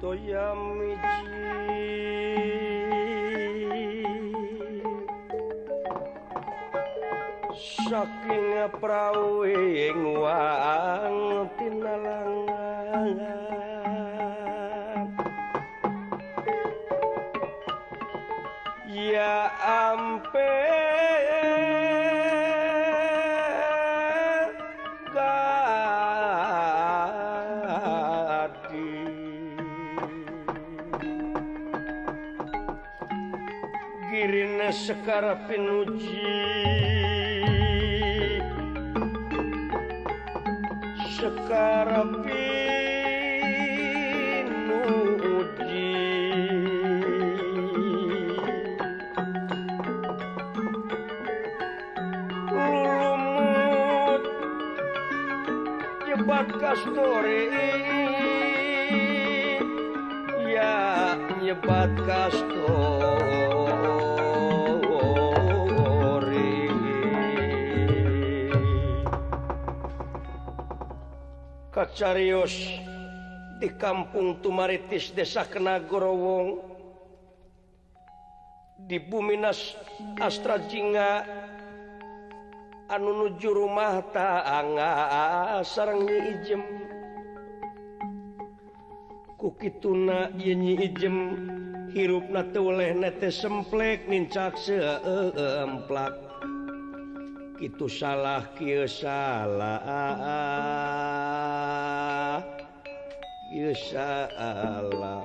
Toyamiji saking prau ing wang tinalangan ya ampe girina sekar pinuji sekar pinuji lumut nyebat kasturi ya nyebat kasturi kacarios di kampung Tumaritis desa Kenagorowong di Buminas Astra Jingga anu nuju rumah tangga sareng Nyi Ijem ku kituna ieu Nyi Ijem hirupna teu welehna teh semplek nincak seemplak kitu salah kieu salah kieu salah.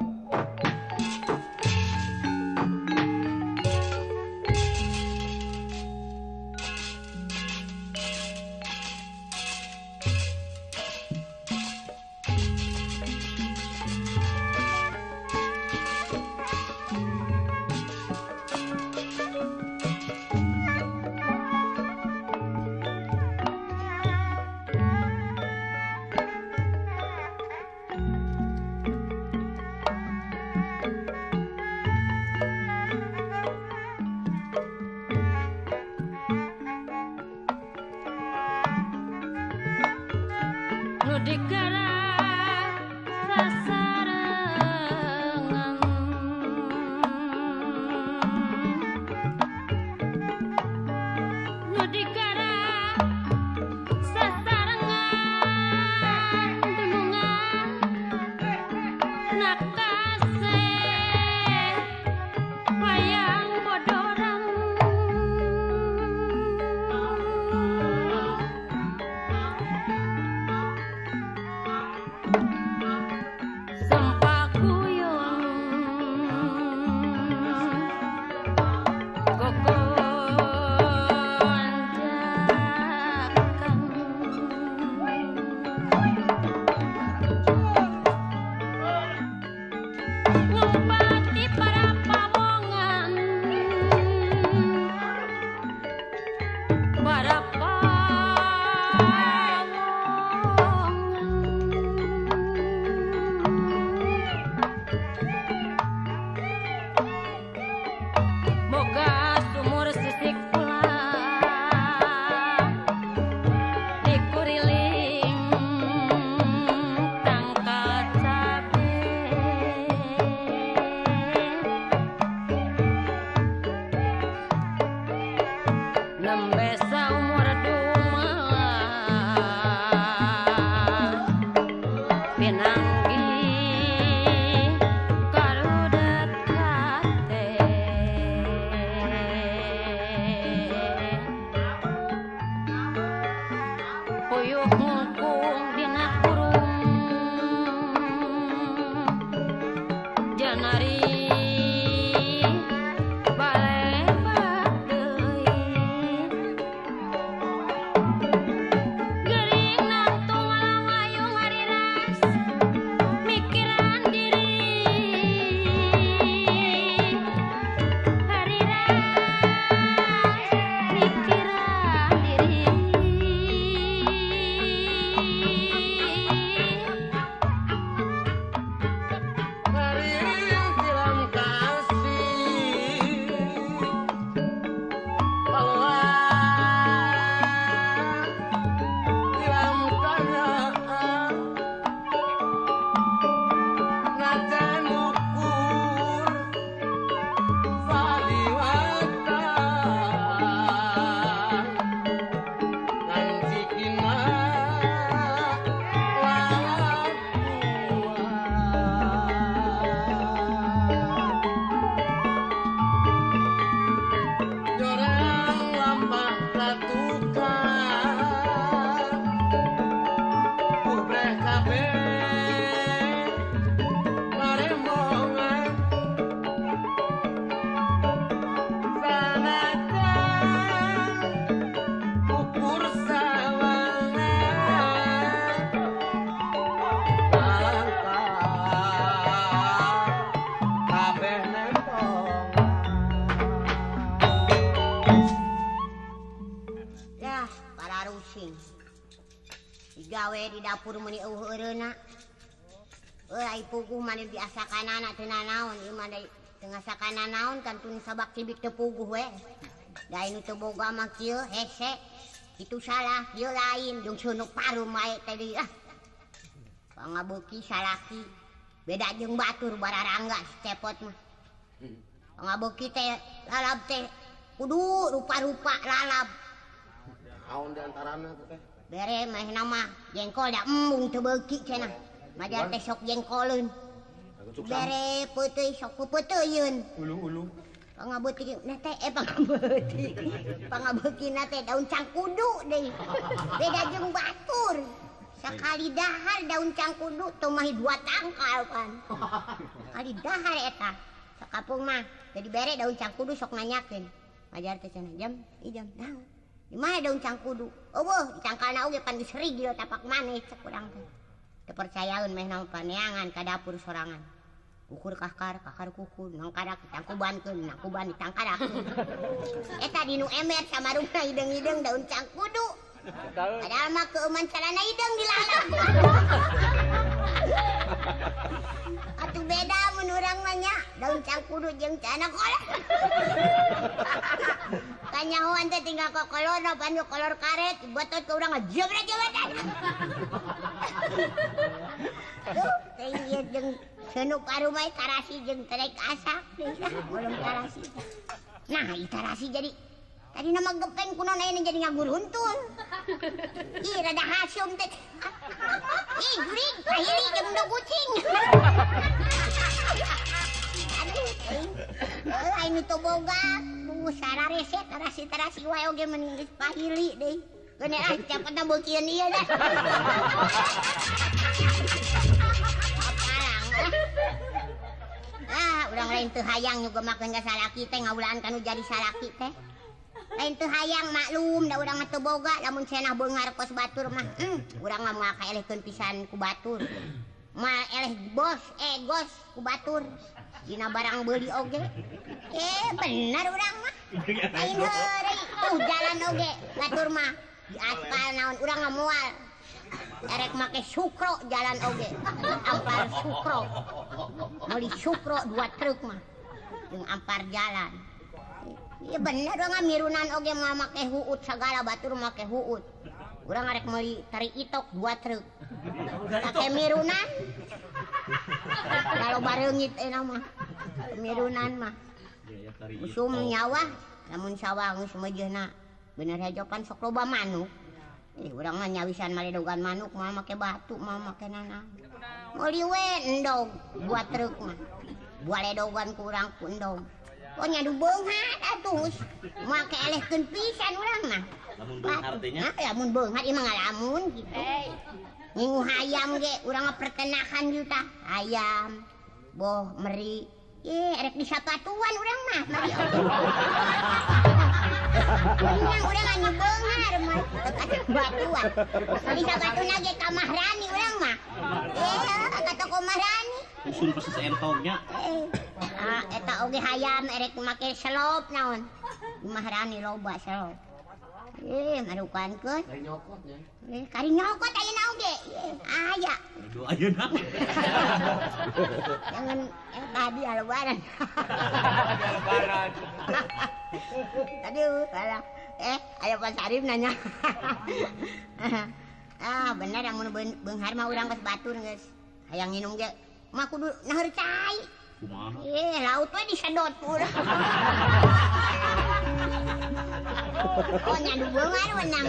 dapur meuni eueuh eureuna. Euy ai puguh mah diasakanana teu nanaon ieu mah teu ngasakana naon kantun sabak cibik teu puguh we. Da anu teu boga mah kieu hese. Kitu salah, kieu lain jeung seunuk parum wae tadi ah. Pangabeuki salaki beda jeung batur bararangga si Cepot mah. Pangabeuki teh lalab teh kudu rupa-rupa lalab. Naon di antarana teh? Bere mah mah jengkol da embung teu beuki cenah. Majar teh sok jengkoleun. Bere peuteuy sok peupeuteuyeun. Ulu-ulu. Pangabeuki na teh pangabeuki. Pangabeukina teh daun cangkudu deui. Beda jeung batur. Sakali dahar daun cangkudu teu mahi dua tangkal pan. Sakali dahar eta. Sakampung mah jadi bere daun cangkudu sok nanyakeun. Majar teh cenah jam, ijam naon. Di mana daun cangkudu? Eueuh, di tangkalna oge pan geus rigil tapak maneh cek urang teh. Teu percayaeun meh naon paneangan ka dapur sorangan. Kukur kakar, kakar kukur, nangkarak ditangkubankeun, nangkuban ditangkarakeun. Eta di nu ember samarungna hideung-hideung daun cangkudu. Padahal mah keuman calana hideung dilalap. Atuh beda mun urang mah nya, daun cangkudu jeung celana kolor. Kanyahoan teh tinggal kokolor pan kolor karet, botot ke urang ngejebret-jebret. Tuh, teh ieu jeung seunuk arumai tarasi jeung terek asak deui lah, belum tarasi. Nah, ieu tarasi jadi tadi nama gepeng kunaon ayeuna jadi ngaguruntul. Ih, rada hasum teh. Ih, jurig, kahili jeung endog kucing. Aduh, heuh aing nu teu boga, sararese tarasi-tarasi wae oge mending geus pahili deui. Geuneh ah cepetna beukieun ieu dah. Ah, urang lain teu hayang nyuga makeun ka salaki teh ngaulaan kanu jadi salaki teh. Lain teu hayang maklum da urang mah teu boga lamun cenah beunghar kos batur mah. Urang mah moal kaelehkeun pisan ku batur. Moal eleh bos, gos ku batur. Dina barang beuli oge. Bener urang mah. Lain heureuy tuh jalan oge batur mah. Di aspal naon urang mah moal. Erek make sukro jalan oge. Ampar sukro. Meuli sukro dua truk mah. Jeung ampar jalan. Iya bener urang mirunan oge moal make huut sagala batur make huut. Urang arek meuli tari itok dua truk. Make mirunan. Kalau bareungit euna mah. Mirunan mah. Usum nyawa lamun sawah geus meujeuhna. Bener hejo pan sok loba manuk. Urang mah nyawisan maledogan manuk moal make batu moal make nanaon. Meuli we endog dua truk mah. Bualedogan ku urang ku endog. Oh nyadu beunghar atuh. Moal kaelehkeun pisan urang mah. Lamun beunghar teh nya. Lamun beunghar ieu mah ngalamun kitu. Ngingu hayam ge urang mah pertenakan ieu tah. Hayam, boh meri. Ye erek disapatuan urang mah. Mari oge. Urang urang anu beunghar mah teu kasabatuan. Disapatuna ge ka Mahrani urang mah. Ka toko Mahrani. Usul pas saentognya. Eta oge hayam erek make selop naon. Mahrani loba selop. Marukankeun. Kari nyokot nya. Kari nyokot ayeuna oge. Aya. Aduh ayeuna. Jangan tadi lebaran. Lebaran. Aduh, salah. Aya Pak Sarip nanya. Ah, bener amun beunghar mah urang geus batur geus. Hayang nginum ge mah kudu naheur cai. Kumaha? Laut we disedot ku urang. Oh, nyadu beunghar wenang.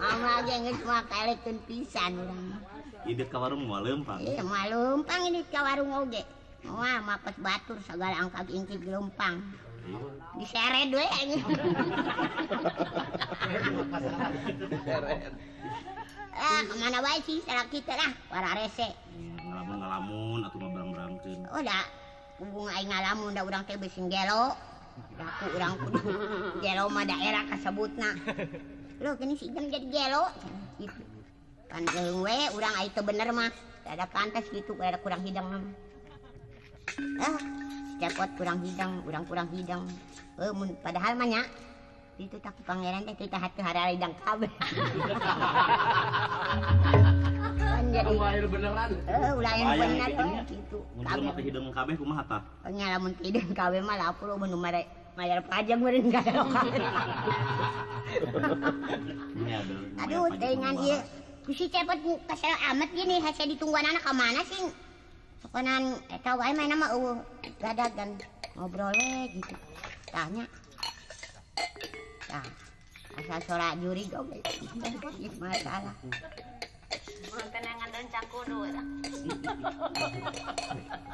Amal ge geus mah kaelekeun pisan urang. Indit ka warung moal leumpang. Moal leumpang indit ka warung oge. Wah, mah kos batur sagala angkag ingkig leumpang. Diseret we anjing. Ah, kemana wae sih salaki teh lah, wararese. Ngalamun-ngalamun atuh mah berang-berangkeun. Oh, da hubung aing ngalamun da urang teh beusi gelo. Daku urang kudu gelo mah daerah kasebutna. Loh, gini si Ijam jadi gelo. Gitu. Kan leuweung we urang ai teu bener mah. Ada pantas gitu, ada kurang hidang mah. Ah, cepot kurang hidang, urang kurang hidang. Mun padahal mah nya Itu tak pangeran teh kita hati hararidang kabeh. Kan jadi ulah beneran. Ulah anu bener gitu. Mun jelema teh hideung kabeh kumaha tah? Nya lamun teu hideung kabeh mah lapur mun mayar pajak meureun ka lokal. Aduh, teuingan ieu. Ku si Cepot kesel amat gini hese ditungguan anak ka mana sih? Sokonan eta wae mainna mah eueuh gadagan ngobrol we gitu. Tanya. Tah, asal sora jurig oge. Masalah. Tenangan daun cangkudu eta.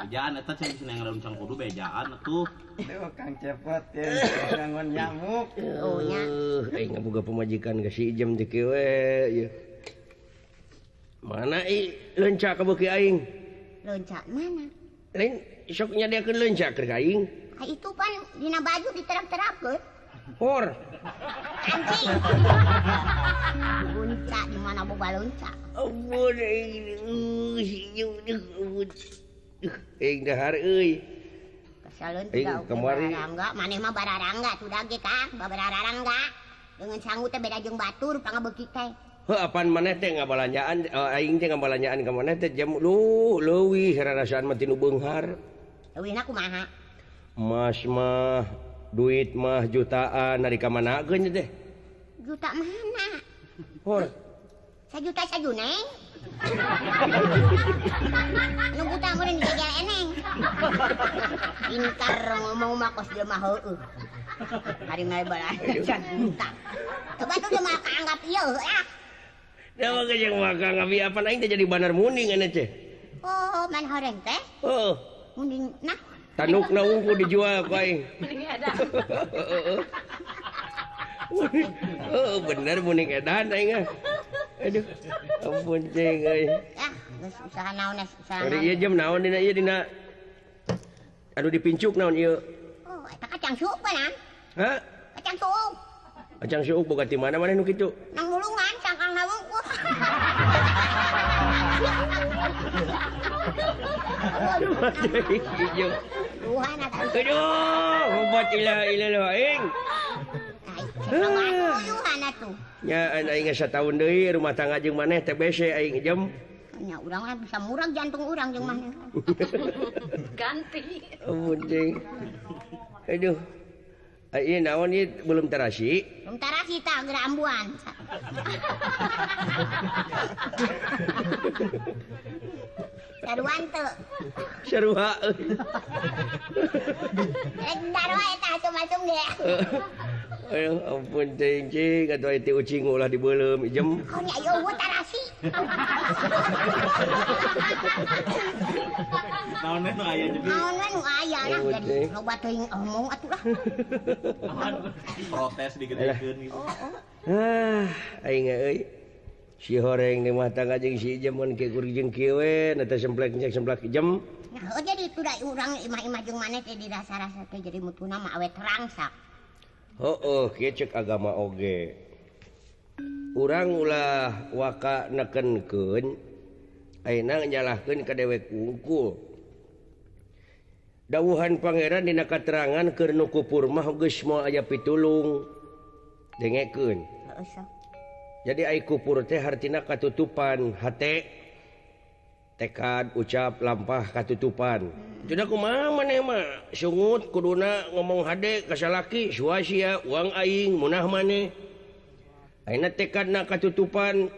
Bejaan eta cenah senang daun cangkudu bejaan atuh. Tuh Kang Cepot ya ngangon nyamuk. Oh nya. Aing ngaboga pamajikan ka si Ijem teh kieu we ieu. Mana i leunca ka beuki aing? Leunca mana? Lain sok nyadiakeun leunca keur ka aing. Ah itu pan dina baju diterap-terapkeun. Hor. Anjing. Lunca di mana boga lunca? Ampun aing si Ijem ampun. Aing dahar euy. Kesaleun teh kamari. Bararangga, maneh mah bararangga tuh ge Kang, bararangga. Dengan sangu teh beda jeung batur pangabeuki teh. Heuh apan maneh teh ngabalanjaan aing teh ngabalanjaan ka maneh teh jam lu leuwih rarasaan mah tinu beunghar. Leuwihna kumaha? Emas mah duit mah jutaan ari ka manakeun teh? Juta mana? Hor. Sajuta sajuneng. Nu buta meureun digegel eneng. Pintar ngomong mah kos dia mah heueuh. Hari mah balanja juta. Coba tuh dia mah kaanggap ieu heuh ah. Da mah jeung mah kaanggap ieu apan aing teh jadi banar munding ane teh. Oh, man horeng teh? Heeh. Munding nah. Tanukna wungkul dijual ku aing. Munding edan. Heeh, bener munding edan aing ah. Aduh, ampun cing euy. Ah, geus usaha naon usaha. Ari ieu jam naon dina ieu dina anu dipincuk naon ieu? Oh, eta kacang suuk pan. Hah? Kacang suuk. Kacang suuk boga ti mana maneh nu kitu? Nang mulungan cangkang wungkul. Aduh, obat ilah ilah aing. Ya aing satahun deui rumah tangga jeung maneh TBC aing jem. Nya urang mah bisa murag jantung urang jeung maneh. Ganti. Ampun cing. Aduh. Ieu naon ieu belum terasi? Belum terasi tah geura ambuan. Saruan teu. Sarua. Rek darua eta asum-asum ge. Aduh, ampun cing cing atuh aya ti ucing ulah dibeuleum ijem. Oh nya ieu eueuh tarasi. Naon we nu aya jadi. Naon we nu aya lah jadi loba teuing omong atuh lah. Protes digedekeun gitu. Ah, aing euy. Si horeng di rumah tangga jeung si Ijem mun kieu kuring jeung kieu we na teh semplek semplak ijem. Nah, heuh jadi itu da urang imah-imah jeung maneh teh dirasa-rasa teh jadi mutuna mah awet rangsak. Heueuh, kieu ceuk agama oge. Urang ulah waka nekenkeun ayeuna nyalahkeun ka dewek wungkul. Dawuhan pangeran dina katerangan keur nu kupur mah geus moal aya pitulung. Dengekeun. Heueuh sok. Jadi ai kupur teh hartina katutupan hate tekad ucap lampah katutupan. Sudah kumaha maneh mah sungut kuduna ngomong hade ka salaki suasia uang aing munah maneh. Ayeuna tekadna katutupan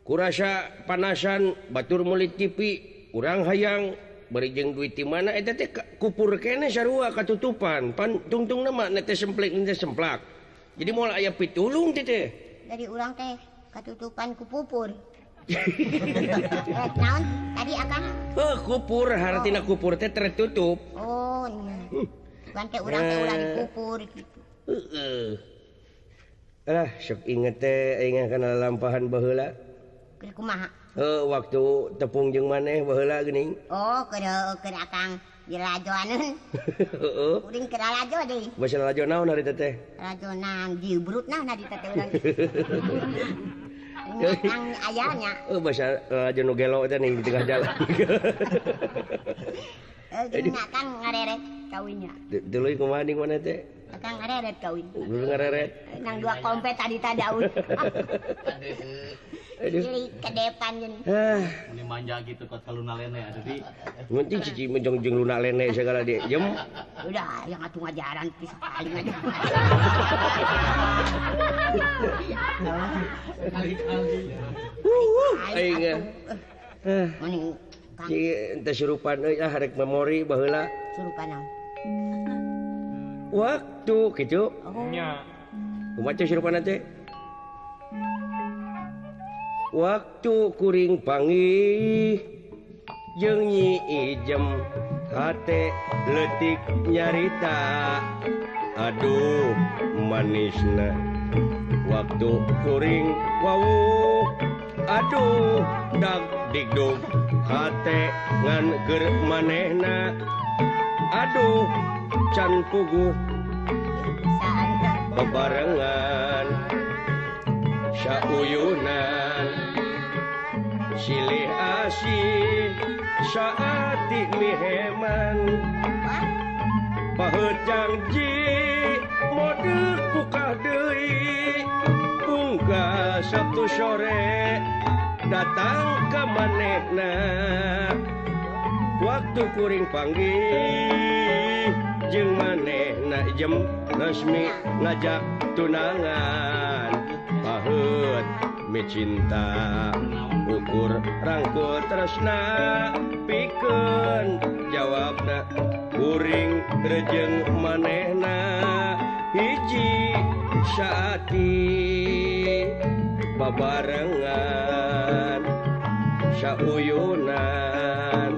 kurasa panasan batur meuli TV urang hayang bari jeung duit ti mana eta teh kupur keneh sarua katutupan pan tungtungna mah teh semplek teh semplak. Jadi moal aya pitulung teh teh. Dari urang teh katutupan ku pupur. Naon tadi akang? Heuh, kupur hartina kupur teh tertutup. Oh, nya. Bukan teh urang teh ulah dikupur gitu. Heeh. Alah, sok inget teh aing kana lalampahan baheula. Keur kumaha? Heuh, waktu tepung jeung maneh baheula geuning. Oh, keur akang dilajoaneun. Heeh. Kuring keur lalajo deui. Basa lalajo naon harita teh? Lalajo naon dibrut naon harita teh urang. Akang ayanya. Oh, basa lalajo nu gelo teh ning di tengah jalan. Heuh, geuning akang ngareret kawinnya. Tuluy kumaha ning maneh teh? Akang ngareret kawin. Ngareret. Nang dua kompet tadi tadaun. Jadi ke depan gini. Ini manja gitu kot kalau Luna Lene ada di. Ngunting cici menjong jeung Luna Lene segala di jem. Udah yang atuh ngajaran bisa kali aja. Kali-kali. Aing. Mani Ci teh surupan euy ah rek memori baheula. Surupan naon? Waktu kitu. Nya. Kumaha teh surupan teh? Waktu kuring panggih jeung Nyi Ijem hate leutik nyarita aduh manisna waktu kuring wawuh aduh dag digdug hate ngan keur manehna aduh can puguh bebarengan sauyunan silih asih saati miheman paheut janji modek bukah deui pungka Sabtu sore datang ka manehna waktu kuring panggih jeung manehna jem resmi ngajak tunangan paheut micinta ukur rangkul tresna pikeun jawabna kuring rejeng manehna hiji saati babarengan sauyunan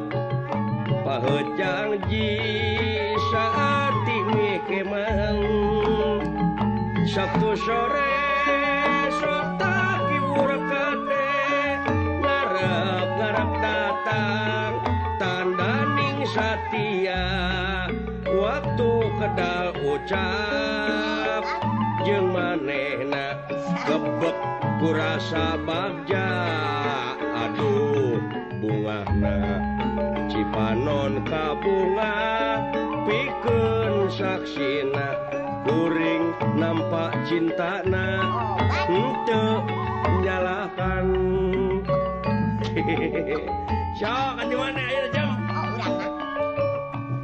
paheut janji saati mikemang Sabtu sore sok kiwur kate ngarep-ngarep datang tandaning satia waktu kedal ucap jeung manehna kebek kurasa bagja aduh bungahna Cipanon kabunga pikeun saksina kuring nampak cintana henteu nyalahkan. Sok di mana ayeuna jam? Oh, urang mah.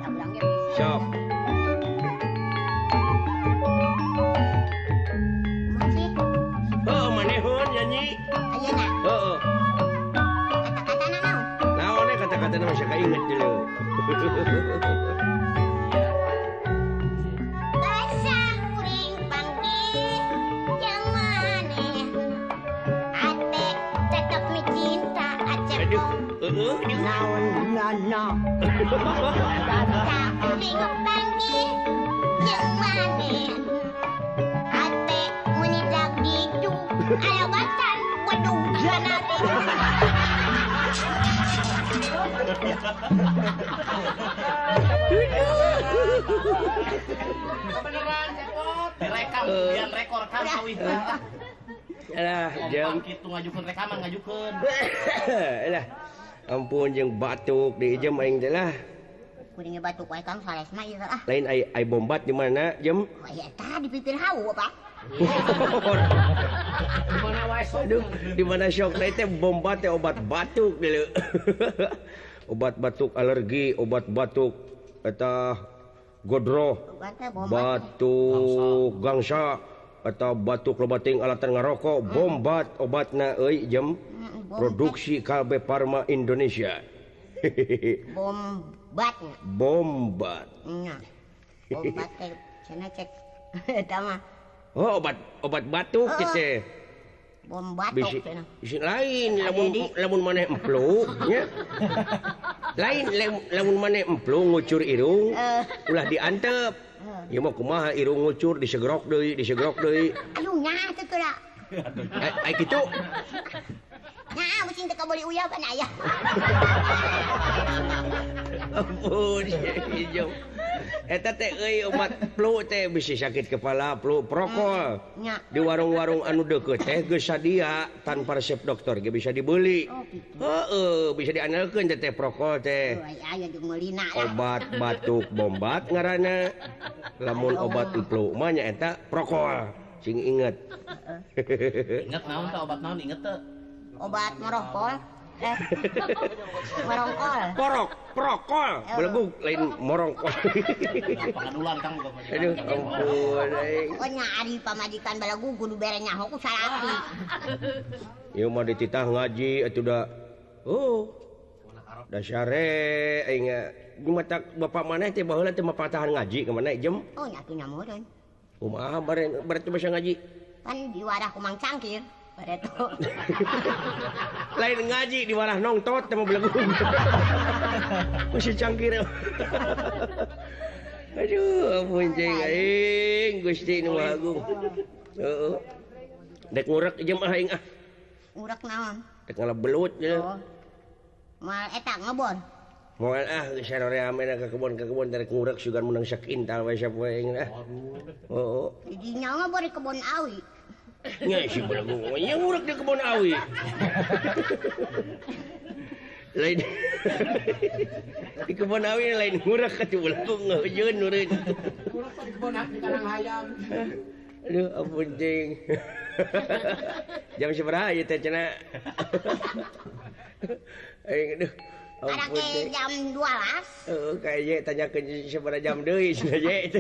Urang ge bisa. Sok. Masih. Heuh, manehun nyanyi. Ayeuna. Heeh. Kata-katana naon? Naon we kata-katana mah kainget deuleu. Naon nana kuring panggih jeung maneh hate meuni dag didu alabatan bedung sanate. Beneran cepot direkam biar rekor kan kawih. Alah jam kitu ngajukeun rekaman ngajukeun. Alah ampun jeung batuk di jem aing teh lah. Kuring batuk wae Kang sales mah ieu ah. Lain ai bombat di mana jem? Oh iya eta di pipir hawu apa? Di mana wae sok. Aduh, di mana sok teh bombat teh obat batuk deuleu. Obat batuk alergi, obat batuk eta godroh, batuk gangsa atau batuk loba teuing alatan ngarokok, bombat obatna euy jem. Produksi KB Pharma Indonesia. Bombat. Bombat. Nya. Bombat teh cenah cek eta mah. Oh, obat batuk teh. Bom batuk cenah. Bisi lain lamun maneh emplung nya. Lain lamun maneh emplung ngucur irung, ulah diantep. Ieu mah kumaha irung ngucur disegrok deui, disegrok deui. Aduh nya teh teu. Ai kitu. Nah, musing teu kabeli uyah pan aya. Ampun, hijau. Eta teh euy obat flu teh bisa sakit kepala, flu, prokol. Di warung-warung anu deukeut teh geus sadia tanpa resep dokter ge bisa dibeli. Heeh, bisa diandalkeun teh prokol teh. Obat batuk bombat ngaranna. Lamun obat flu mah nya eta prokol. Sing inget. Inget naon teh obat naon inget teh? Obat morokol. Morongkol. Porok, prokol. Belegug lain morongkol. Pangadulan Kang. Aduh, ampun aing. Pokoknya ari pamajikan belegug kudu bere nyaho ku salaki. Ieu mah dititah ngaji atuh da. Oh. Dasare aing matak bapak maneh teh baheula teh mapatahan ngaji ka mana jem? Oh, nya atuh nyamureun. Kumaha bare berarti bisa ngaji? Pan diwarah ku Mang Cangkir. Bareto. Lain ngaji di warah nongtot teh mah belegug. Ku si Cangkir. Aduh, ampun cing aing Gusti nu Maha Agung. Heeh. Dek ngurek jem ah aing ah. Ngurek naon? Dek ngala belut nya. Oh. Moal eta ngebon. Moal ah geus saroreamena ka kebon darek ngurek sugan menang sakintal we sapoe aing ah. Heeh. Didinya ngebon di kebon awi. Nya si belegug nya ngurek di kebon awi. Lain di kebon awi lain ngurek atuh belegug ngeujeun nureun. Ngurek di kebon awi kanang hayam. Aduh ampun cing. Jam sabaraha ieu teh cenah? Aing aduh. Ampun cing. Jam 12. Heeh, kayak tanyakeun sabaraha jam deui cenah ye.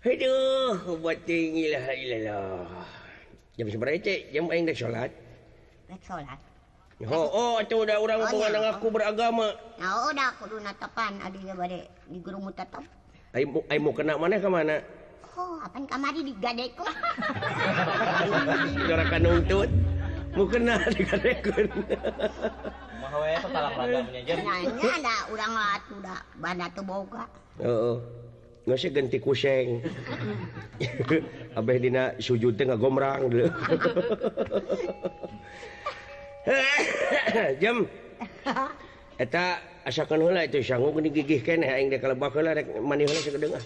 Aduh, buat tinggi lah ilallah. Jam sabaraha cek? Jam aing rek salat. Rek salat. Oh, oh atuh da urang oh, ngaku beragama. Nah, oh da kuduna tepan adi ge bade digerumut tetep. Ai mau kena maneh ka mana? Oh, apaan kamari digadekeun. Jora nuntut. Mau kena digadekeun. Kumaha we eta talang ragamnya jem. Nya da urang atuh da banda teu boga. Heeh. Nggak sih ganti kuseng. Abeh dina sujud teh ngagomrang deui. Jam. Eta asakeun heula itu sangu geuning gigih keneh aing dek kalebak heula rek mandi heula sakedeung ah.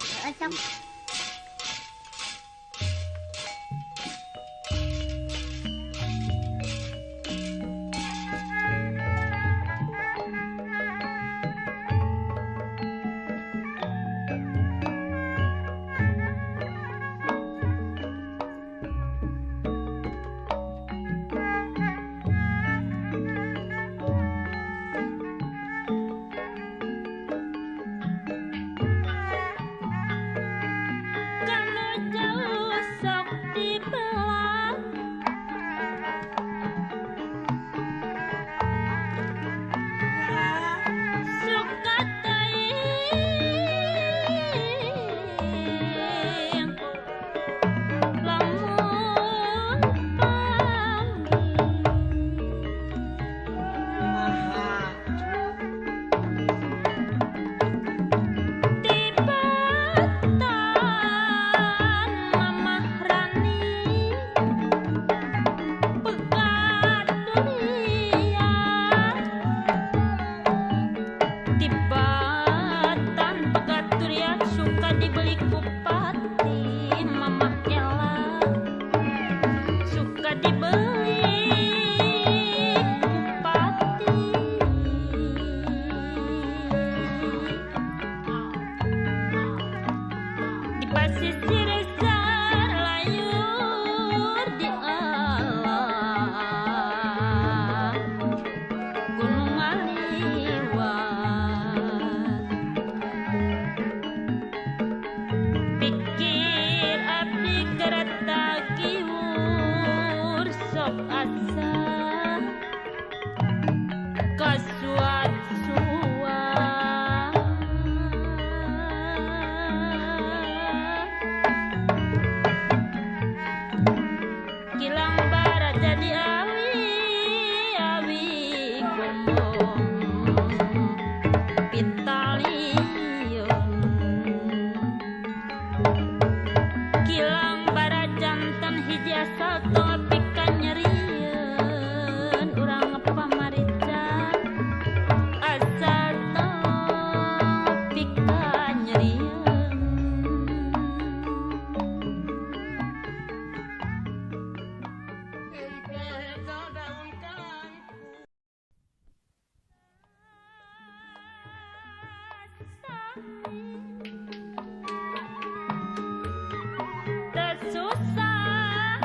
Susah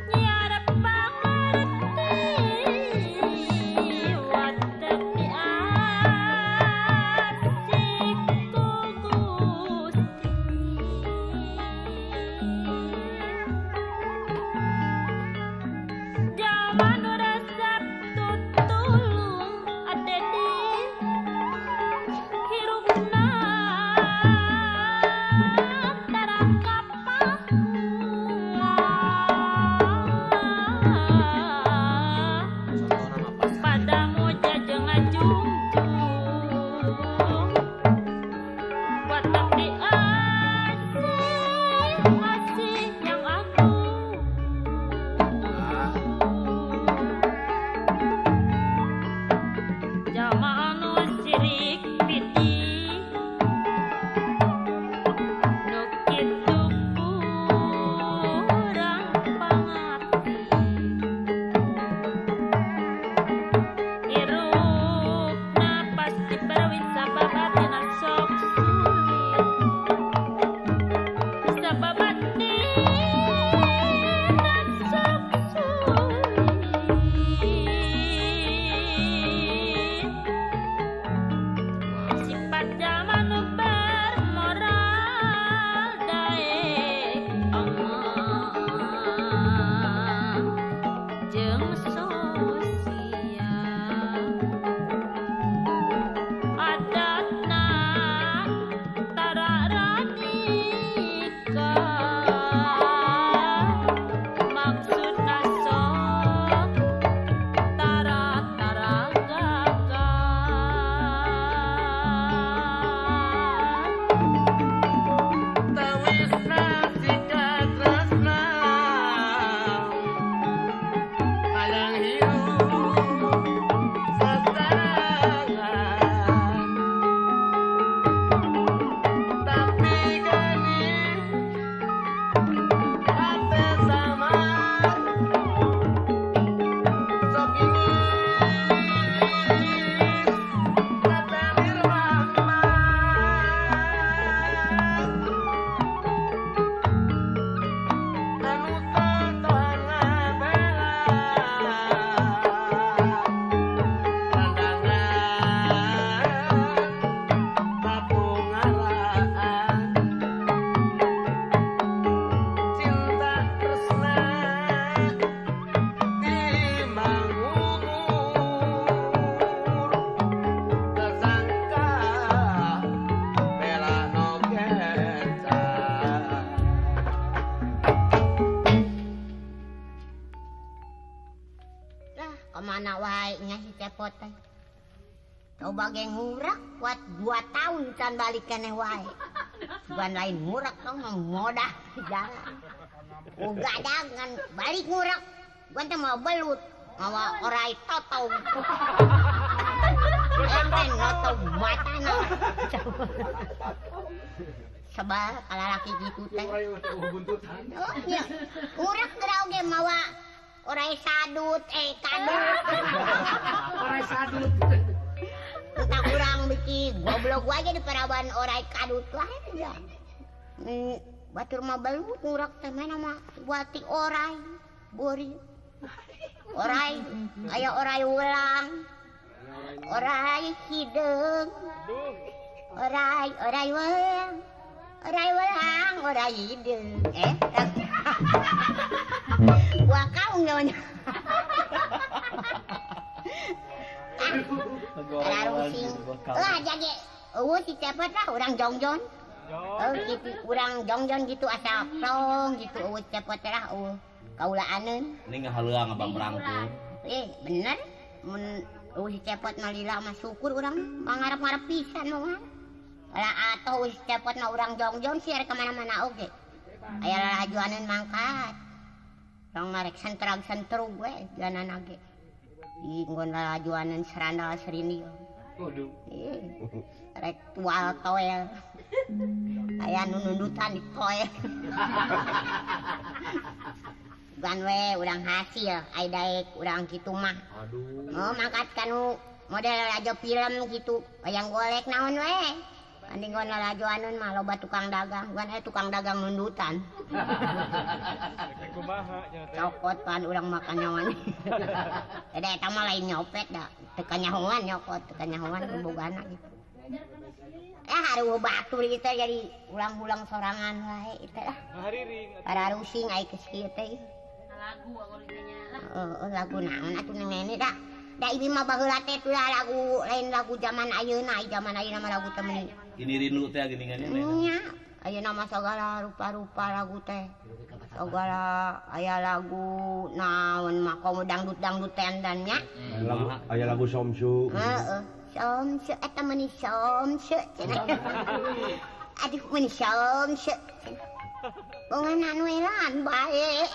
nyarep pangerti watek asik ku Gusti jaman resep tutulung adedi hirupna Coba geng ngurak kuat 2 tahun can balik keneh wae. Bukan lain ngurak tong ngodah jalan. Uga dagan balik ngurak. Gua teh mau belut, mawa orai totong. Enten ngotong matana. Sebab kalau laki gitu teh. Oh iya, ngurak geura oge mawa orai sadut kadut. Orai sadut. Entah kurang bikin goblok aja di parawan orai kadut wae ya. Batur mah belut ngurak teh mana mah buati orai bori. Orai aya orai ulang. Orai hideung. Orai orai welang. Orai welang, orai hideung. Gua kaung namanya. Rusing. Lah jadi eueuh si cepet lah urang jongjon. Oh gitu urang jongjon gitu asa plong gitu eueuh cepet lah eueuh kaulaaneun. Ini ngahaleuang abang berangkung. Bener mun eueuh si cepet mah lila mah syukur urang mangarep-ngarep pisan mah. Lah atuh eueuh si cepet mah urang jongjon sih rek ka mana-mana oge. Aya lalajuaneun mangkat. Urang mah rek sentrag-sentrug we jalanna ge. Inggon lalajuaneun serandal serindil. Waduh. Rek tual toel. Aya nu nundutan di toel. Bukan we urang hasil ai daek urang kitu mah. Aduh. Oh mangkat kanu Model lalajo film gitu, wayang golek naon we. Anding gon lalajo anun mah loba tukang dagang, bukan tukang dagang nundutan. Cokot pan urang makan nyawan. Da eta mah lain nyopet da, teu kanyahoan nyokot, teu kanyahoan bogana gitu. Haruh batur ieu teh jadi ulang-ulang sorangan wae ieu teh lah. Para rusing ai geus kieu teh. Lagu nya lah. Heeh, lagu naon atuh neng da. Da ieu mah baheula teh tuh lagu lain lagu zaman ayeuna, zaman ayeuna mah lagu teh meuni. Ini rindu teh geuningannya. Nya, ayeuna mah sagala rupa-rupa lagu teh. Sagala aya lagu naon mah komo dangdut-dangdut tendan nya. Lagu aya lagu somsu. Heeh. Somsu eta meuni somsu cenah. Aduh meuni somsu. Bonganan we lan bae.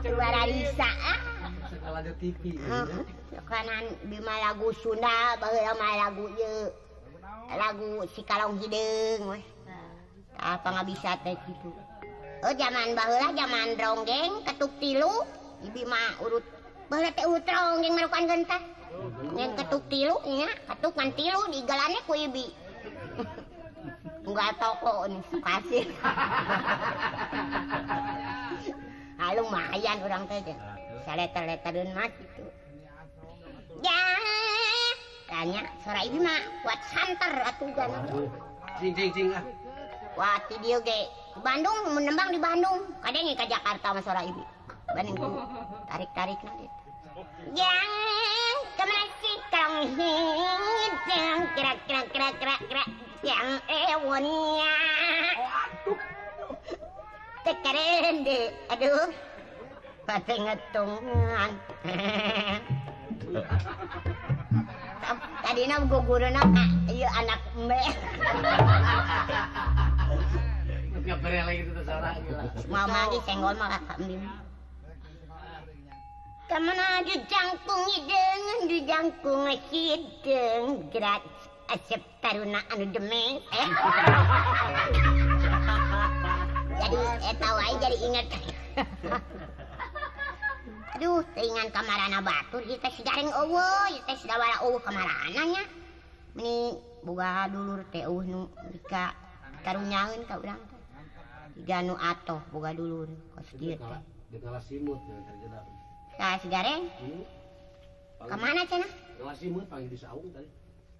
Luar risa ah. Sekolah TV. Heeh. Kanan bima lagu Sunda baheula mah lagu ieu. Lagu Si Kalong Hideung we. Tah pangabisa teh kitu. Oh zaman baheula zaman ronggeng ketuk tilu, ibi mah urut baheula teh urut ronggeng marukan gentah. Ngen ketuk tilu nya, ketuk ngan tilu digalane ku ibi. Unggal toko nih kasih. Ah lumayan urang teh. Saleter-letereun mah kitu. Ya, tanya sora ibi mah kuat santer atuh gan. Cing cing cing ah. Wah, ti dieu ge di Bandung mun nembang di Bandung, kadenge ka Jakarta mah sora ibi. Banding ku tarik-tarikna gitu. Yang kemana kalong hidung kira kira kira kira kira yang ewonia. Tekeren deh, aduh, pate ngetungan. Tadi na guguruna ieu anak embe. Ngapere lagi itu suara gila. Mama ge senggol mah kakak embe. Kamana jujangkung hideung, jujangkung hideung, gerak asep taruna anu demen. Jadi eta wae jadi inget. Aduh, teuingan kamarana batur ieu teh si Gareng eueuh, ieu teh si Dawala eueuh kamarana nya. Meni boga dulur teh eueuh nu dika karunyaeun ka urang teh. Jiga nu atoh boga dulur kos kieu teh. Dikala simut terjeda. Nah, si Gareng? Kemana cenah? Kelas simut panggil di saung tadi.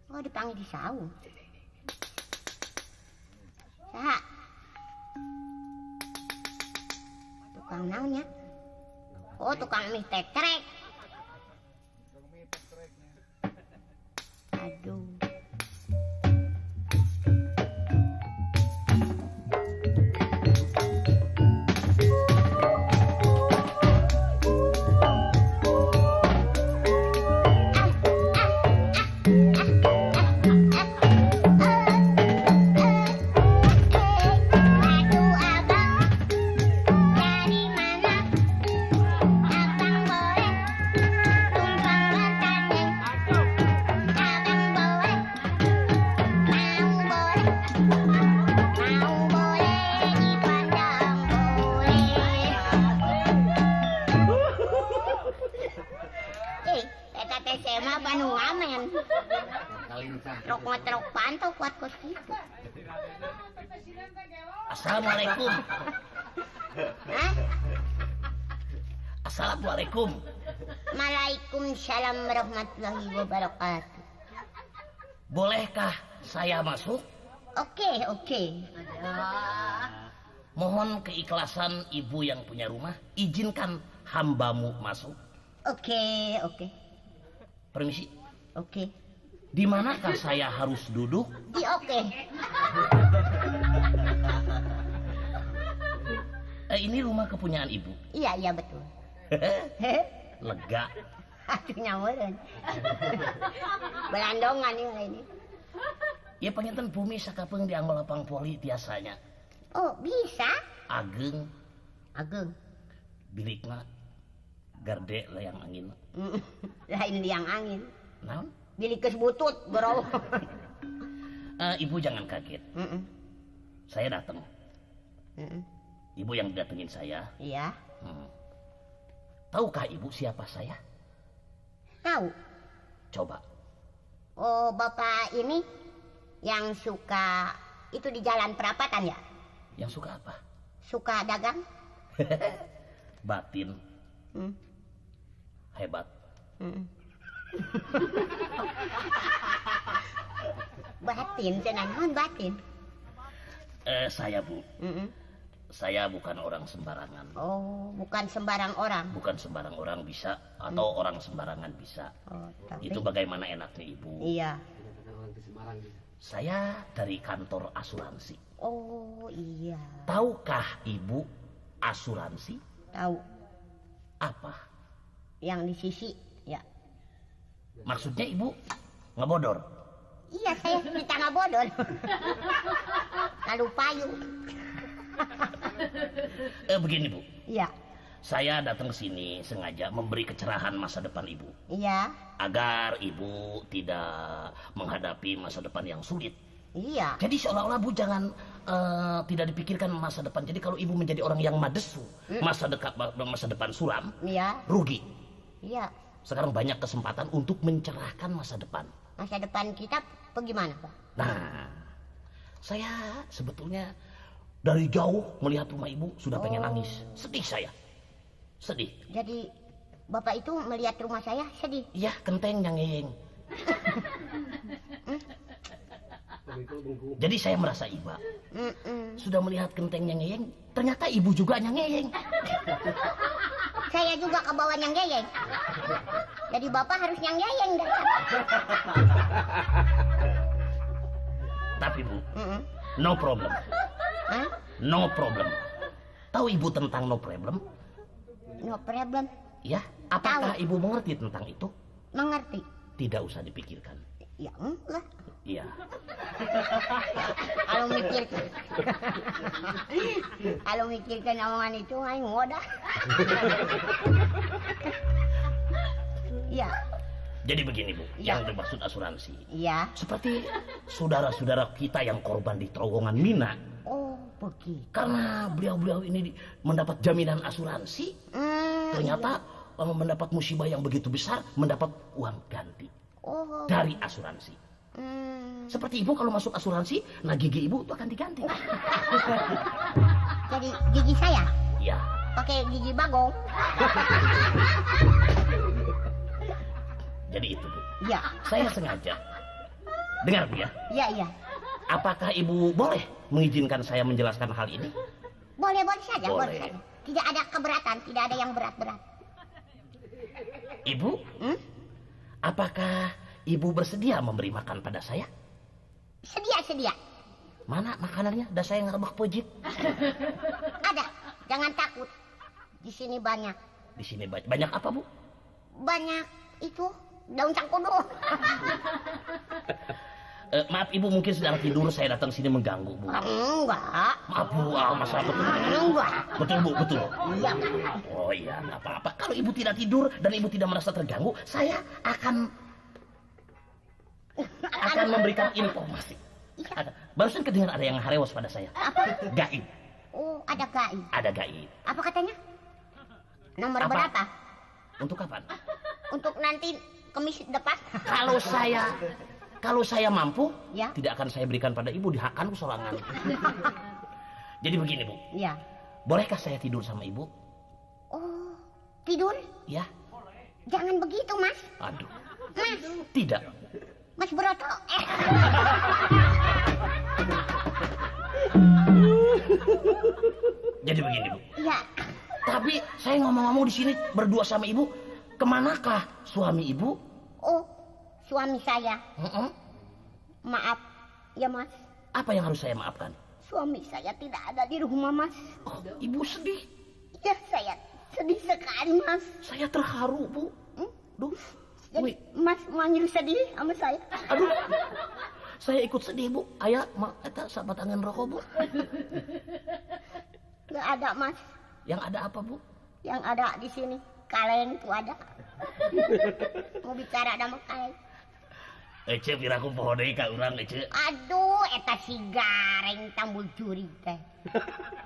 Oh, dipanggil di saung. Saha? Tukang naonnya? Oh, tukang mie tekrek. Aduh. Trok pantau kuat kos gitu. Assalamualaikum. Hah? Assalamualaikum. Waalaikumsalam warahmatullahi wabarakatuh. Bolehkah saya masuk? Oke, oke. Mohon keikhlasan ibu yang punya rumah, izinkan hambamu masuk. Oke, oke. Permisi. Oke. Di manakah saya harus duduk? Di oke. Ini rumah kepunyaan ibu. Iya, iya betul. Lega. Aduh nyamuran. Belandongan ini. Ya panginten bumi sakapeung di anggo lapang poli tiasanya. Oh, bisa? Ageng. Ageng. Bilikna garde layang angin. Lain liang angin. Naon? Bilik geus butut, bro. Ibu jangan kaget. Saya datang. Ibu yang datengin saya. Iya. Tahukah ibu siapa saya? Tahu. Coba. Oh, Bapak ini yang suka itu di jalan perapatan ya? Yang suka apa? Suka dagang. Batin. Hebat. Batin, cenah batin. Saya Bu. Saya bukan orang sembarangan. Oh, bukan sembarang orang. Bukan sembarang orang bisa atau orang sembarangan bisa. Oh, tapi... Itu bagaimana enaknya Ibu? Iya. Saya dari kantor asuransi. Oh, iya. Tahukah Ibu asuransi? Tahu. Apa? Yang di sisi, ya. Maksudnya Ibu ngebodor? Iya, saya cerita ngebodor. Lalu payung. Begini Bu. Iya. Saya datang ke sini sengaja memberi kecerahan masa depan Ibu. Iya. Agar Ibu tidak menghadapi masa depan yang sulit. Iya. Jadi seolah-olah Bu jangan tidak dipikirkan masa depan. Jadi kalau Ibu menjadi orang yang madesu, masa depan suram, iya, rugi. Iya. Sekarang banyak kesempatan untuk mencerahkan masa depan. Masa depan kita bagaimana, Pak? Nah, saya sebetulnya dari jauh melihat rumah Ibu sudah pengen nangis. Sedih saya. Sedih. Jadi Bapak itu melihat rumah saya sedih? Iya, kenteng nyangeng. Jadi saya merasa iba. Sudah melihat kenteng nyangeng, ternyata Ibu juga nyangeng. Saya juga ke bawah nyangeng. Jadi Bapak harus nyangeng. Tapi Bu, no problem. Hah? No problem. Tahu Ibu tentang no problem? No problem. Ya, apakah tahu. Ibu mengerti tentang itu? Mengerti. Tidak usah dipikirkan. Ya enggak. Iya. Kalau mikir, kalau mikirkan omongan itu, aing ngoda. Iya. Jadi begini Bu, ya, yang dimaksud asuransi. Iya. Seperti saudara-saudara kita yang korban di terowongan Mina. Oh, begitu. Karena beliau-beliau ini mendapat jaminan asuransi, ternyata iya, mendapat musibah yang begitu besar, mendapat uang ganti. Oh. Dari asuransi. Seperti Ibu kalau masuk asuransi, nah gigi Ibu itu akan diganti. Jadi gigi saya? Iya. Pakai gigi bagong. Jadi itu Bu. Iya. Saya sengaja. Dengar Bu ya. Iya, iya. Apakah Ibu boleh mengizinkan saya menjelaskan hal ini? Boleh, boleh saja, boleh saja. Tidak ada keberatan, tidak ada yang berat-berat. Ibu, apakah Ibu bersedia memberi makan pada saya? Sedia, sedia. Mana makanannya? Dah saya ngerebek pojit. Ada, jangan takut. Di sini banyak. Di sini banyak apa, Bu? Banyak itu daun cangkudu. Maaf Ibu mungkin sedang tidur, saya datang sini mengganggu Bu. Enggak. Maaf Bu, masalah betul. Enggak. Betul Bu, betul. Iya. Oh iya, nggak apa-apa. Kalau Ibu tidak tidur dan Ibu tidak merasa terganggu, saya akan memberikan informasi. Iya. Barusan kedengar ada yang harewas pada saya. Apa? Gaib. Oh, ada gaib. Ada gaib. Apa katanya? Nomor apa? Berapa? Untuk kapan? Untuk nanti Kemis depan. Kalau saya mampu, ya, tidak akan saya berikan pada Ibu, dihakan sorangan. Jadi begini Bu. Ya. Bolehkah saya tidur sama Ibu? Oh, tidur? Ya. Jangan begitu, Mas. Aduh. Mas. Tidak. Mas Broto. Jadi begini Bu. Ya. Tapi saya ngomong-ngomong di sini berdua sama Ibu, kemanakah suami Ibu? Oh, suami saya. Maaf, ya Mas. Apa yang harus saya maafkan? Suami saya tidak ada di rumah, Mas. Oh, Ibu sedih. Ya, saya sedih sekali, Mas. Saya terharu, Bu. Duh. Jadi, Mas manggil sedih sama saya. Aduh. Saya ikut sedih, Bu. Ayah, mak eta sabatangan rokok, Bu. Nggak ada, Mas. Yang ada apa, Bu? Yang ada di sini kaleng tuh ada. Mau bicara sama kaleng. Ece piraku poho deui ka urang Ece. Aduh, eta si gareng tambul juri teh.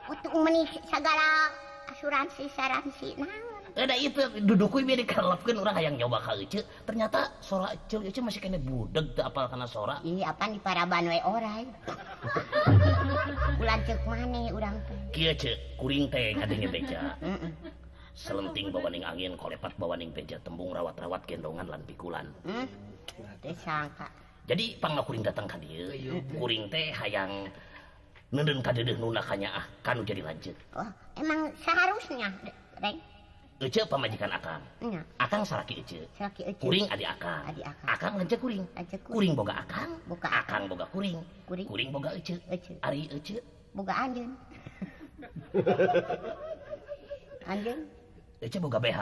Untuk meni segala asuransi saransi naon. Ada itu duduk kuy biar dikarelapkeun urang hayang nyoba ka Ece. Ternyata sora Ece Ece masih kena budeg teu apal kana sora. Ih, apaan di paraban we orai. Ulah ceuk maneh urang teh. Kieu Ceu, kuring teh ngadenge beja. Selenting bawaning angin, kolepat bawaning beja, tembung rawat-rawat gendongan lan pikulan. Teu sangka. Jadi pangna kuring datang ka dieu, kuring teh hayang neureun ka deudeuh nu kanyaah kanu jadi lanceuk. Oh, emang seharusnya, Reng. Ece pamajikan akang. Nya. Akang salaki Ece. Salaki Ece. Kuring adi akang. Adi akang. Akang lanceuk kuring. Lanceuk kuring. Kuring boga akang. Boga akang boga kuring. Kuring. Kuring boga Ece. Ece. Ari Ece boga anjeun. Anjeun. Ece boga BH.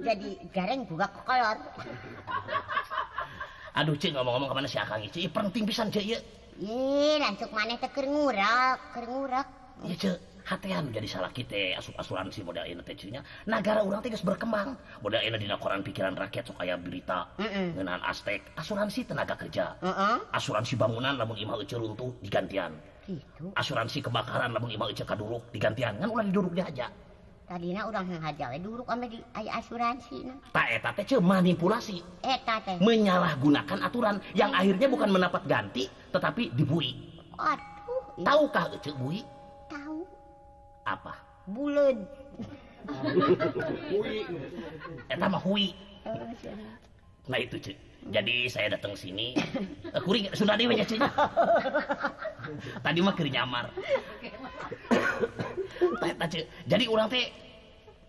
Jadi gareng boga kokolor. Aduh Ceu, ngomong-ngomong kemana si akang Ece? Ih, penting pisan Ceu ieu. Ih, lanceuk maneh teh keur ngurak, keur ngurak. Ieu Ceu. Hatean jadi salaki teh asup asuransi model ayeuna teh nya. Nagara urang teh geus berkembang. Model ayeuna dina koran pikiran rakyat sok aya berita ngeunaan Aztek, asuransi tenaga kerja. Asuransi bangunan lamun imah Ece runtuh digantian. Gitu. Asuransi kebakaran lamun imah Ece kaduruk digantian. Ngan ulah diduruk dihaja. Tadina urang haja we duruk ame di aya asuransi na. Ta eta teh Ceu manipulasi. Eta teh menyalahgunakan aturan yang akhirnya bukan mendapat ganti tetapi dibui. Aduh. Tahukah Ece bui? Tahu. Apa? Buleud. Hui. Eta mah hui. Nah itu Ceu. Jadi saya datang sini, kuring Sunda deui nya Ceu. Tadi mah keur nyamar. Eta Ceu. Jadi urang teh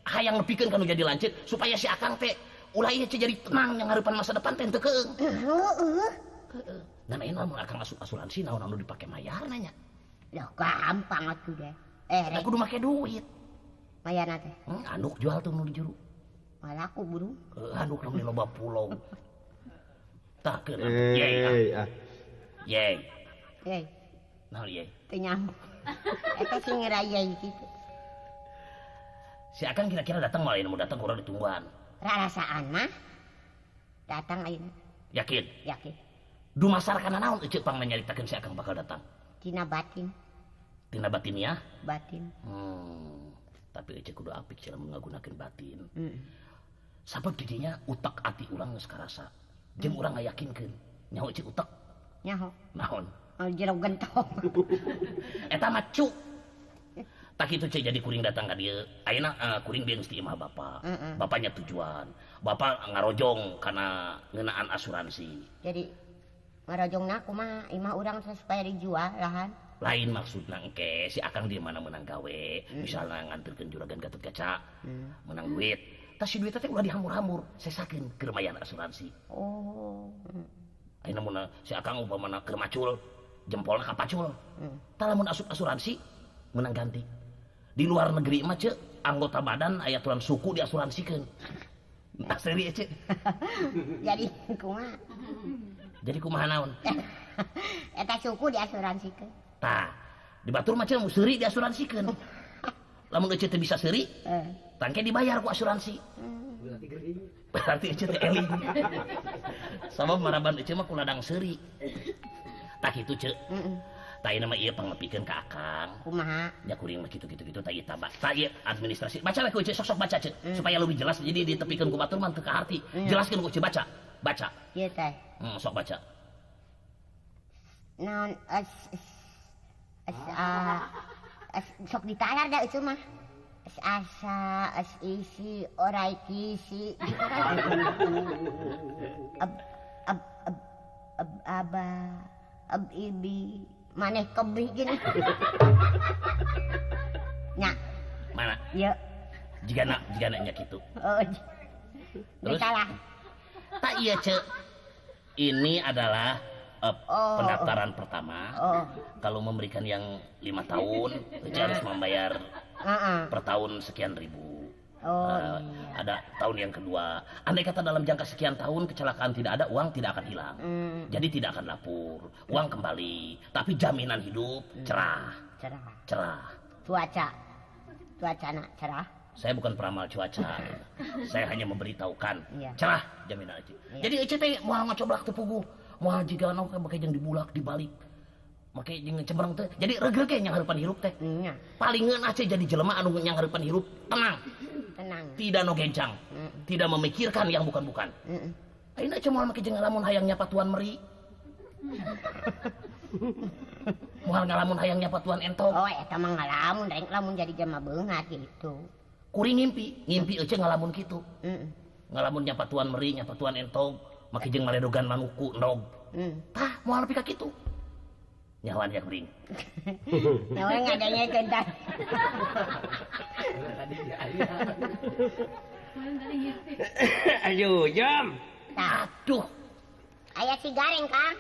hayang nepikeun kanu jadi lanceuk supaya si akang teh ulah ieu Ceu jadi tenang yang harapan masa depan teh teu keung. Heeh. Heeh. Nah ayeuna lamun akang asup asuransi naon anu dipake mayar nanya. Loh gampang atuh deh. Aku kudu make duit. Mayarna teh. Anduk jual tuh nu di juru. Malah aku buru. Anduk nu loba pulau. Tah keur. Yey. Yey. Yey. Naon yey? Teu nyambung. Eta sing ngerayai kitu. Si akang kira-kira datang malah mau datang kurang ditungguan. Rarasaan mah datang ayeuna. Yakin? Yakin. Dumasar kana naon Ece pang nyaritakeun si akang bakal datang? Tina batin. Tina batin ya? Batin. Tapi Ece kudu apik cara menggunakan batin. Sabab didinya utak ati urang geus karasa. Jeung urang ngayakinkeun. Nyaho Ece utak? Nyaho. Naon? Oh, jero gentong. Eta mah cu. Tak kitu Ceu jadi kuring datang ka dieu. Ayeuna kuring bieu geus di imah bapak. Bapaknya tujuan. Bapak ngarojong kana ngeunaan asuransi. Jadi ngarojongna kumaha imah urang supaya dijual lahan? Lain maksudna engke si akang di mana menang gawe, misalnya nganterkeun juragan Gatot Kaca, menang duit. Tah si duit teh ulah dihambur-hambur, sesakeun keur mayar asuransi. Oh. Ayeuna mun si akang upamana keur macul, jempolna kapacul. Tah lamun asup asuransi menang ganti. Di luar negeri mah Ceu, anggota badan aya aturan suku diasuransikeun. Tah seuri Ceu. Jadi kumaha? Jadi kumaha naon? Eta suku diasuransikeun. Tah, di batur mah Ceu seuri diasuransikeun. Lamun Ece teu bisa seuri, tangke dibayar ku asuransi. Berarti gering. Berarti Ece teh eling. Sabab maraban Ece mah ku ladang seuri. Tah kitu Ceu. Tah ieu mah ieu pangnepikeun ka akang. Kumaha? Nya kuring mah kitu-kitu kitu tah ieu tabah. Tah ieu administrasi. Baca we ku Ece, sok-sok baca Ceu, supaya lebih jelas. Jadi ditepikeun ku batur mah teu kaharti. Jelaskeun ku Ece baca. Baca. Ieu teh. Sok baca. Naon es sok ditalar dah itu mah. Es asa, es isi, orai kisi. Ab ab ab ab aba, ab ibi, maneh kebi gini. Nya. Mana? Iya. Jigana nya kitu. Oh. Terus? Salah. Tak iya, Ceu. Ini adalah pendaftaran pertama. Kalau memberikan yang 5 tahun, Ece harus membayar per tahun sekian ribu. Oh, iya. Ada tahun yang kedua. Andai kata dalam jangka sekian tahun kecelakaan tidak ada, uang tidak akan hilang. Jadi tidak akan lapor, uang kembali. Tapi jaminan hidup cerah. Cerah. Cerah. Cuaca. Cuaca nak cerah. Saya bukan peramal cuaca. Saya hanya memberitahukan. Iya. Cerah jaminan Ece. Iya. Jadi Ece teh moal ngacoblak teu puguh. Moal jiga naon make jeung dibulak dibalik. Make jeung cembereng teh. Jadi regreg yang harapan hirup teh. Iya. Paling ngeunah Ece jadi jelema anu yang harapan hirup tenang. Tenang. Tidak no gencang. Tidak memikirkan yang bukan-bukan. Ayeuna ece moal make jeung ngalamun hayang nyapatuan meri. Moal ngalamun hayang nyapatuan entog. Oh, eta mah ngalamun, reng lamun jadi jelema beunghar gitu. Kuring ngimpi, ngimpi ece ngalamun kitu. Ngalamun nyapatuan meri, nyapatuan entog, make jeung maledogan manuku endog. Tah, moal nepi ka kitu. Nyawan ya kuring. Nyawa ngadanya tentang. Aduh, jam. Aduh. Aya si gareng, Kang.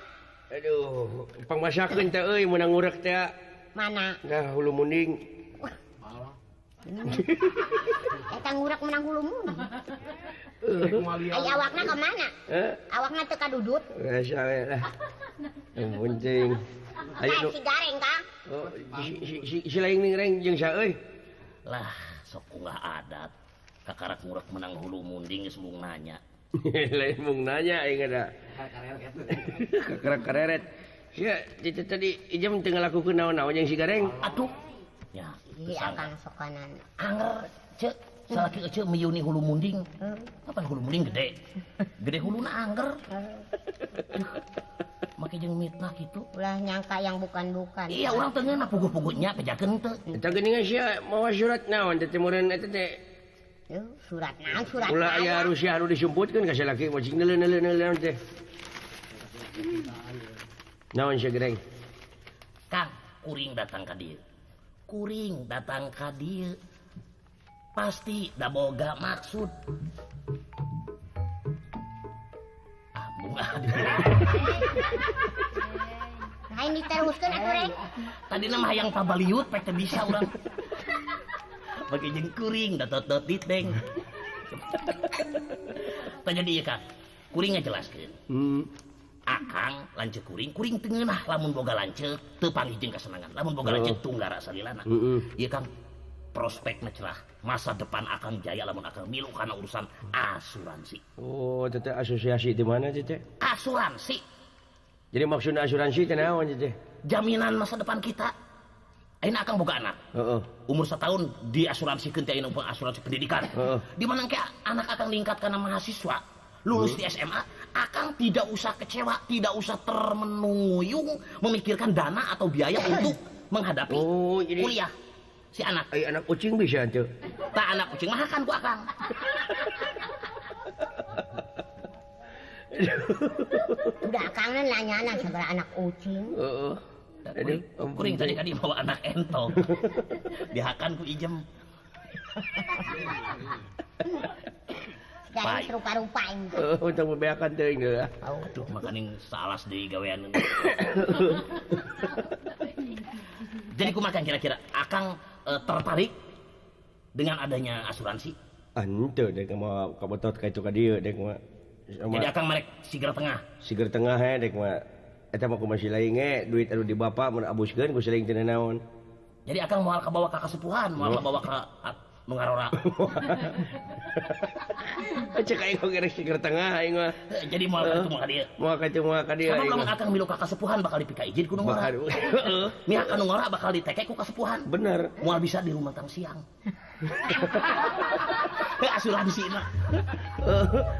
Aduh, pangmasakeun teh euy meunang ngurek teh. Mana? Nah, hulu munding. Eta ngurek menang hulu munding. Aya awakna ka mana? Awakna teu kadudut. Biasa we lah. Yang penting. Ayo si gareng, Kang. Oh, si lain ning reng jeung sa euy. Lah, sok unggah adat. Kakarak ngurek menang hulu munding geus mung nanya. Lain mung nanya aing ada. Kakarak kareret. Sia itu tadi ijem teu ngalakukeun naon-naon jeung si gareng. Aduh. Ya, iya Kang sokanan. Anger ceuk salaki ece miyuni hulu munding. Kapan hulu munding gede? Gede huluna anger. Make jeung mitnah kitu. Ulah nyangka yang bukan-bukan. Iya, urang teu ngeunah puguh-puguhnya pejakeun teu. Eta geuningan sia mawa surat naon teh meureun eta teh. Surat naon surat. Ulah aya Rusia anu disumputkeun ka salaki mah cing neuleun-neuleun teh. Naon sia gereng? Kang, kuring datang ka dieu. Kuring datang ka dieu. Pasti da boga maksud. Ah, bunga. Lain diteruskeun atuh reng. Tadina mah hayang pabaliut pek teu bisa urang. Bagi jeung kuring datot-dot diteng. Tah jadi ieu Kang, kuring ngajelaskeun. Akang lanceuk kuring, kuring teu ngeunah lamun boga lanceuk teu panggih jeung kasenangan. Lamun boga lanceuk tunggara salilana. Ieu Kang, prospekna cerah. Masa depan akang jaya lamun akang milu kana urusan asuransi. Oh, teh asosiasi di mana teh? Asuransi. Jadi maksudna asuransi teh naon teh? Jaminan masa depan kita. Ayeuna akang boga anak. Umur setahun diasuransikeun teh ayeuna asuransi pendidikan. Di mana engke anak akang ningkat kana mahasiswa, lulus di SMA, akang tidak usah kecewa, tidak usah termenuyung memikirkan dana atau biaya untuk menghadapi jadi kuliah si anak. Ay, anak kucing bisa tuh. Tak anak kucing mah kan ku akang. Udah akang nanya segala anak kucing. Heeh. Kuring tadi kan dibawa anak entog. Dihakan ku ijem. Sekarang rupa-rupa ini. Untuk membeakan teuing deui. Aduh, makaning salas deui gawean. Jadi kumaha kira-kira akang tertarik dengan adanya asuransi? Henteu dek mah kabetot ka itu ka dieu dek mah. Jadi akang marek siger tengah. Siger tengah he dek mah. Eta mah kumaha si lain ge duit anu di bapak mun abuskeun ku si lain teu naon. Jadi akang moal kabawa ka kasepuhan, moal kabawa ka nu ngarora. Cek aing oge rek siger tengah aing mah. Jadi moal ka ditu moal ka dieu. Moal ka ditu moal ka dieu. Sabab lamun akang milu ka kasepuhan bakal dipika izin ku nu ngora. Heeh. Mihak ka nu ngora bakal diteke ku kasepuhan. Bener. Moal bisa di rumah tang siang. Asuransi mah.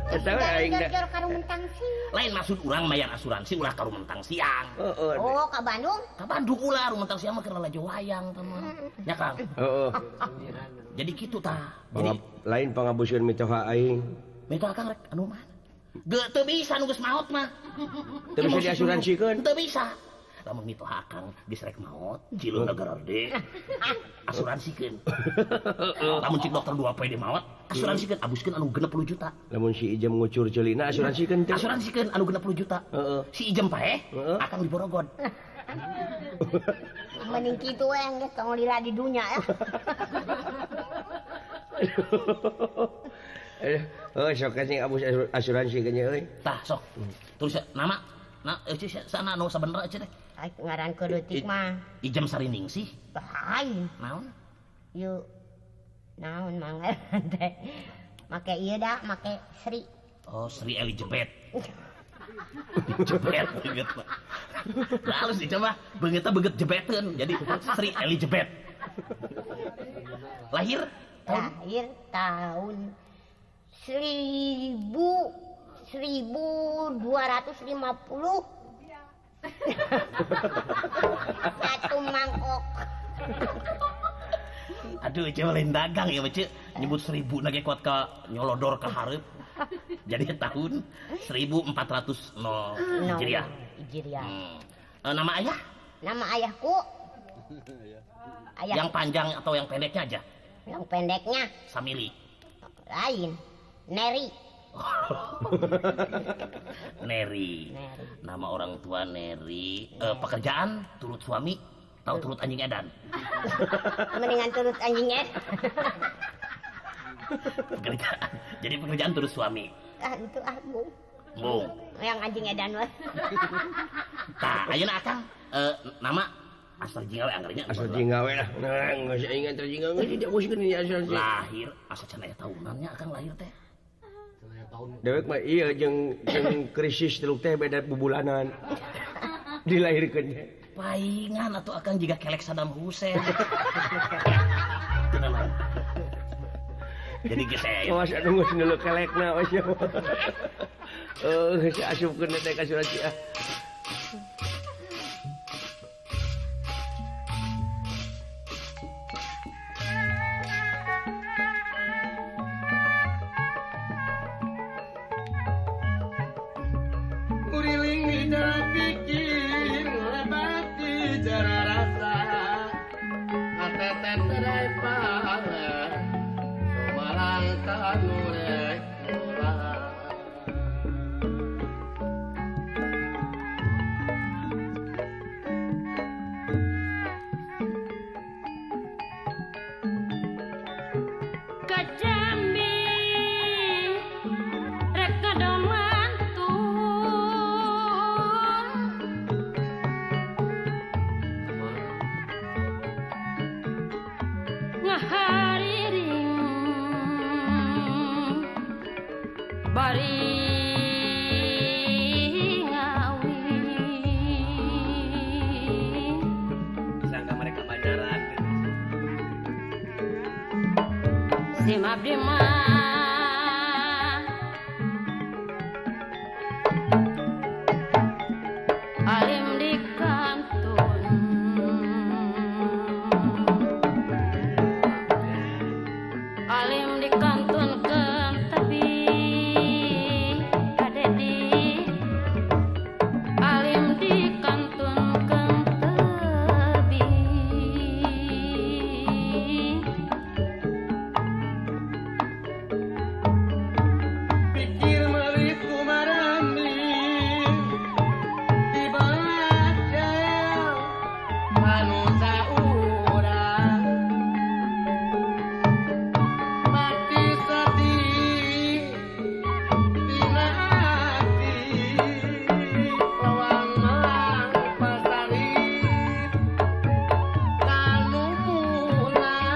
Eta we aing da. Lain maksud urang mayar asuransi ulah ka rumentang siang. Oh, ka Bandung? Ka Bandung ulah rumentang siang mah keur lalajo wayang teh mah. Nya Kang. Heeh. Jadi kitu tah. Jadi lain pangabuskeun mitoha aing. Mitoha Kang rek anu mana? Geu teu bisa nu geus maot mah. Teu bisa diasuransikeun? Teu bisa. Lamun mitoha akang geus rek maot, jileuna garerde. Asuransikeun. Lamun cik dokter 2 poe di maot, asuransikan abuskeun anu 60 juta. Lamun si Ijem ngucur ceulina asuransikan teh. Asuransikan anu 60 juta. Si Ijem paeh, akang diborogod. Mending kitu we geus tong lila di dunya ya. Oh, sok anjing abus asuransi nya euy. Tah sok. Tulis nama. Nah, euy sana anu sabenerna euy teh. Ai ngaran leutik mah. Ijem Sariningsih. Lain. Naon? Yuk. Naon mangaran teh. Make ieu da, make Sri. Oh, Sri Elizabeth. Jebet beungeut mah. Halus dicoba, beungeutna beungeut jebeteun. Jadi Sri Elizabeth. Lahir Tahun? Lahir tahun 1250. Satu mangkok. Aduh, ceu lain dagang ya, ceu. Nyebut 1000 nage kuat ka nyolodor ka hareup. Jadi tahun 1400 Hijriah. Hijriah. Nama ayah? Nama ayahku. Ayah. Yang panjang atau yang pendeknya aja? Yang pendeknya. Samili. Lain. Neri. Neri. Neri. Nama orang tua Neri. Pekerjaan turut suami atau turut anjing edan? Mendingan turut anjing edan. Pekerjaan. Jadi pekerjaan turut suami. Ah, itu ah, Bung. Bung. Yang anjing edan mah. Tah, ayeuna akang nama asal jingga we anggernya. Asal jingga we lah. Nah, geus aing antar jingga geus tidak musikeun ini asal. Lahir asa can aya tahunannya akang lahir teh. Dewek mah iya jeung krisis teluk teh beda bubulanan. Dilahirkeun teh. Paingan atuh akang jiga kelek Saddam Hussein. Jadi geus aya. Awas anu geus ngeuleuh kelekna we sia. Geus asupkeun teh ka surat ah. Uriling di jalan pikir, ngelebati jara rasa, ngateten terai pala, sumalang tanurek mula. Kajambi rek ngadon mantu. Ngahariring bari ngawi. Sangka mereka pacaran gitu. Sim abdi mah alim di kantun. Alim di kantun keun tapi kadedi. Alim di kantun keun tebi. Pikir melit kumarami dibaca anu saurang mati sedih dina hati lawang malang pasarip kanu mulang.